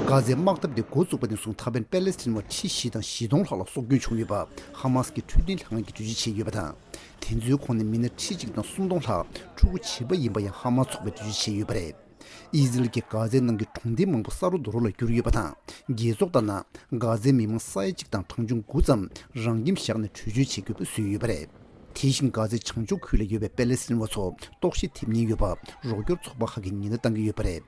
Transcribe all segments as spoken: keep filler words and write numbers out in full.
གྷ་ཛའི་དམག་འཐབ་དེ་འགོ་བཙུགས་པ་ནས་བཟུང་ད་ཕན་པེ་ལེ་སི་ཐན་བ་ཁྲི་བཞི་དང་བཞི་སྟོང་ལྷག་ལ་སྲོག་སྐྱོན་བྱུང་ཡོད་པ་ཧ་མ་སི་གི་འཕྲོད་བསྟེན་ལྷན་ཁང་གིས་འགྲེལ་བརྗོད་བྱས་ཡོད་པ་དང་། དེ་ཚོའི་ཁོངས་ནས་མི་སྣ་ཁྲི་གཅིག་དང་སུམ་སྟོང་ལྷག་ཕྲུ་གུ་བྱིས་པ་ཡིན་པ་ཡང་ཧ་མ་སི་ཚོགས་པས་འགྲེལ་བརྗོད་བྱས་ཡོད་པ་རེད། ཨི་ཟི་རལ་གྱིས་གྷ་ཛའི་ནང་གི་གྲོང་སྡེ་མང་པོ་ས་རོ་རྡོ་རོ་ལ་བསྒྱུར་ཡོད་པ་དང་། རྒྱལ་ཚོགས་ལྟར་ན། གྷ་ཛའི་མི་མང་ས་ཡ་གཅིག་དང་གྲངས་ཆུང་དགུ་ཙམ་རང་ཁྱིམ་བཞག་ནས་བྲོས་བྱོལ་བྱེད་དགོས་པ་བཟོས་ཡོད་པ་རེད། དེ་བཞིན་གྷ་ཛའི་བྱང་ཕྱོགས་ཁུལ་ལ་ཡོད་པའི་པེ་ལེ་སི་ཐན་བ་ཚོ་ལྟོགས་ཤི་ཐེབས་ཉེན་ཡོད་པ་རོགས་སྐྱོར་ཚོགས་པ་ཁག་གིས་ཉེན་བརྡ་བཏང་གི་ཡོད་པ་རེད།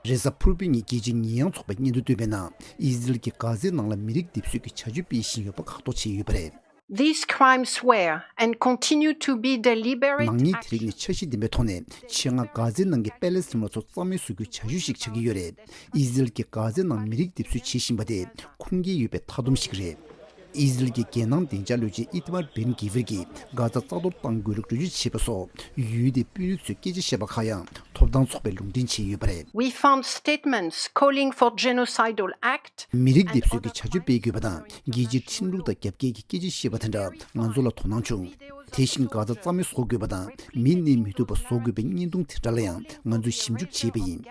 རེས་གཟའ་ཕུར་བུའི་ཉིན་རྒྱལ་སྤྱིའི་ཉེས་ཡངས་ཚོགས་པས་སྙན་ཐོ་བཏོན་པའི་ནང་ཨི་ཟི་རལ་གྱིས་གྷ་ཛའི་ནང་ལ་མི་རིགས་སྡེབ་གསོད་ཀྱི་བྱ་སྤྱོད་སྤེལ་བཞིན་ཡོད་པ་ཁག་ཐོག་བྱས་ཡོད་པ་རེད། These crimes were and continue to be deliberate ནག་ཉེས་དེ་རིགས་ནི་འཆར་གཞི་ལྡན་པའི་ཐོག་ནས་ཆེད་མངགས་གྷ་ཛའི་ནང་གི་པེ་ལེ་སི་ཐན་བ་ཚོ་རྩ་མེད་བཟོ་རྒྱུའི་བྱ་སྤྱོད་ཞིག་ཆགས་ཀྱི་ཡོད་རེད། ཨི་ཟི་རལ་གྱིས་གྷ་ཛའི་ནང་མི་རིགས་སྡེབ་གསོད་བྱེད་བཞིན་པ་དེ་ཁུངས་སྐྱེལ་ཡོད་པའི་མཐའ་སྡོམ་ཞིག་རེད། ཨི་ཟི་རལ་གྱི་རྒྱལ་ནང་བདེ་འཇགས་བློན་ཆེན་ཨི་ཐི་མར་བེན་གྷི་ཝིར་གྱིས་གྷ་ཛ་རྩ་གཏོར་གཏང་དགོས་ལུགས་འགྲེལ་བརྗོད་བྱས་པ་སོགས་ཡུལ་དེའི་དཔོན་རིགས་ཚོས་སྐད་ཆ་བཤད་པ་ཁག་ཡང་ཐོབ་ཐང་ཚོགས་པས་ལུང་འདྲེན་བྱས་ཡོད་པ་རེད། We found statements calling for genocidal act མི་རིགས་སྡེབ་གསོད་ཀྱི་བྱ་སྤྱོད་སྤེལ་དགོས་པ་དང་རྒྱལ་སྤྱིའི་ཁྲིམས་ལུགས་དང་རྒྱབ་འགལ་གྱི་སྐད་ཆ་བཤད་པ་དེ་འདྲ་ང་ཚོ་ལ་དོ་སྣང་བྱུང་། དེ་བཞིན་གྷ་ཛ་རྩ་མེད་བཟོ་དགོས་པ་དང་མི་གནས་མི་ཐུབ་པ་བཟོ་དགོས་པའི་བརྙན་ཐུང་དེ་འདྲ་ལ་ཡང་ང་ཚོས་ཞིབ་འཇུག་བྱས་པ་ཡིན།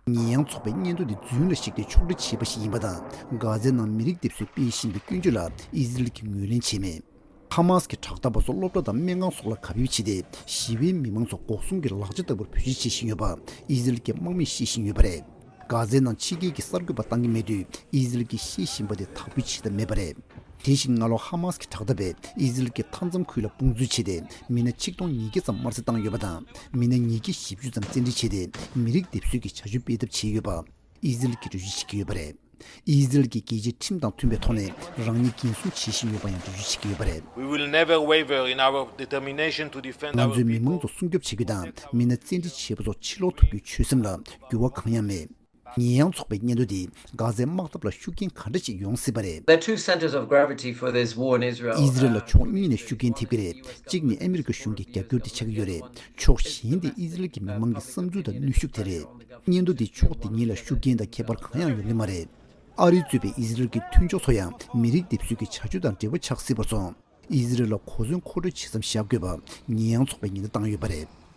ཉེས་ཡངས་ཚོགས་པའི་སྙན་ཐོ་འདི་རྫུན་ལ་གཞིགས་ཏེ་ཕྱོགས་སྒྲིག་བྱས་པ་ཞིག་ཡིན་པ་དང་། གྷ་ཛའི་ནང་མི་རིགས་སྡེབ་གསོད་སྤེལ་བཞིན་པའི་སྐྱོན་བརྗོད་ལ་ཨི་ཟི་རལ་གྱིས་ངོས་ལེན་བྱས་མེད། ཧ་མ་སི་གི་དྲག་འཐབ་པ་ཚོ་སློབ་གྲྭ་དང་སྨན་ཁང་སོགས་ལ་གབ་ཡིབ་བྱས་ཏེ་ཞི་བའི་མི་མང་ཚོ་འགོག་སྲུང་གི་ལག་ཆ་ལྟ་བུར་བེད་སྤྱོད་བྱེད་བཞིན་ཡོད་པ་ཨི་ཟི་རལ་གྱི་དམག་མིས་བཤད་བཞིན་ཡོད་པ་རེད། གྷ་ཛའི་ནང་ཕྱི་རྒྱལ་གྱི་གསར་འགོད་པ་བཏང་གི་མེད་དུས་ཨི་ཟི་རལ་གྱིས་བཤད་བཞིན་པ་དེ་དག་འབུད་བྱེད་ཐབས་མེད་པ་རེད། དེ་བཞིན་སྔ་ལོ་ཧ་མ་སི་གི་དྲག་འཐབ་པས་ཨི་ཟི་རལ་གྱི་མཐའ་མཚམས་ཁུལ་ལ་དཔུང་འཛུལ་བྱས་ཏེ་མི་སྣ་ཆིག་སྟོང་ཉིས་བརྒྱ་ཙམ་དམར་གསོད་བཏང་ཡོད་པ་དང་མི་སྣ་ཉིས་བརྒྱ་བཞི་བཅུ་ཙམ་བཙན་ཁྲིད་བྱས་ཏེ་མི་རིགས་སྡེབ་གསོད་ཀྱི་བྱ་སྤྱོད་སྤེལ་ཐབས་བྱས་ཡོད་པ་ཨི་ཟི་རལ་གྱིས་འགྲེལ་བརྗོད་བྱེད་ཀྱི་ཡོད་པ་རེད། ཨི་ཟི་རལ་གྱིས་རྒྱལ་སྤྱིའི་ཁྲིམས་དང་མཐུན་པའི་ཐོག་ནས་རང་ཉིད་འགན་སྲུང་བྱེད་བཞིན་ཡོད་པ་ཡང་འགྲེལ་བརྗོད་བྱེད་ཀྱི་ཡོད་པ་རེད། We will never waver in our determination to defend ང our ཚོས་མི་མང་people. ཚོ་སྲུང་སྐྱོབ་བྱེད་རྒྱུ་དང་མི་སྣ་བཙན་ཁྲིད་བྱེད་པ་སོགས་ཕྱིར་ལོག་ཐུབ་རྒྱུའི་ཆོད་སེམས་ལ་འགྱུར་བ་གང་ཡང་མེད། ཉེས་ཡངས་ཚོགས་པའི་སྙན་ཐོ་དེས་གྷ་ཛའི་དམག་འཐབ་ལ་ཤུགས་རྐྱེན་ག་འདྲ་ཞིག་ཡོང་སྲིད་པ་རེད། There are two centers of gravity for this war in Israel. ཨི་ཟི་རལ་ལ་ཕྱོགས་གཉིས་ནས་ཤུགས་རྐྱེན་ཐེབས་ཀྱི་རེད། གཅིག་ནི་ཨ་མི་རི་ཀ་གཞུང་གི་རྒྱབ་སྐྱོར་དེ་ཆགས་ཀྱི་ཡོད་རེད། ཕྱོགས་གཞན་དེ་ཨི་ཟི་རལ་གྱི་མི་མང་གི་བསམ་ཚུལ་དང་ནུས་ཤུགས་དེ་རེད། སྙན་ཐོ་དེས་ཕྱོགས་དེ་གཉིས་ལ་ཤུགས་རྐྱེན་དང་ཁྱད་པར་གང་ཡང་ཡོང་གི་མ་རེད། ཨ་རི་གཙོས་པའི་ཨི་ཟི་རལ་གྱི་མཐུན་ཕྱོགས་ཚོ་ཡང་མི་རིགས་སྡེབ་གསོད་ཀྱི་བྱ་སྤྱོད་དང་འབྲེལ་བ་ཆགས་སྲིད་པར་སོང་། ཨི་ཟི་རལ་ལ་གོ་མཚོན་མཁོ་སྤྲོད་བྱེད་མཚམས་བཞག་དགོས་པ་ཉེས་ཡངས་ཚོགས་པས་ཉེན་བརྡ་བཏང་ཡོད་པ་རེད།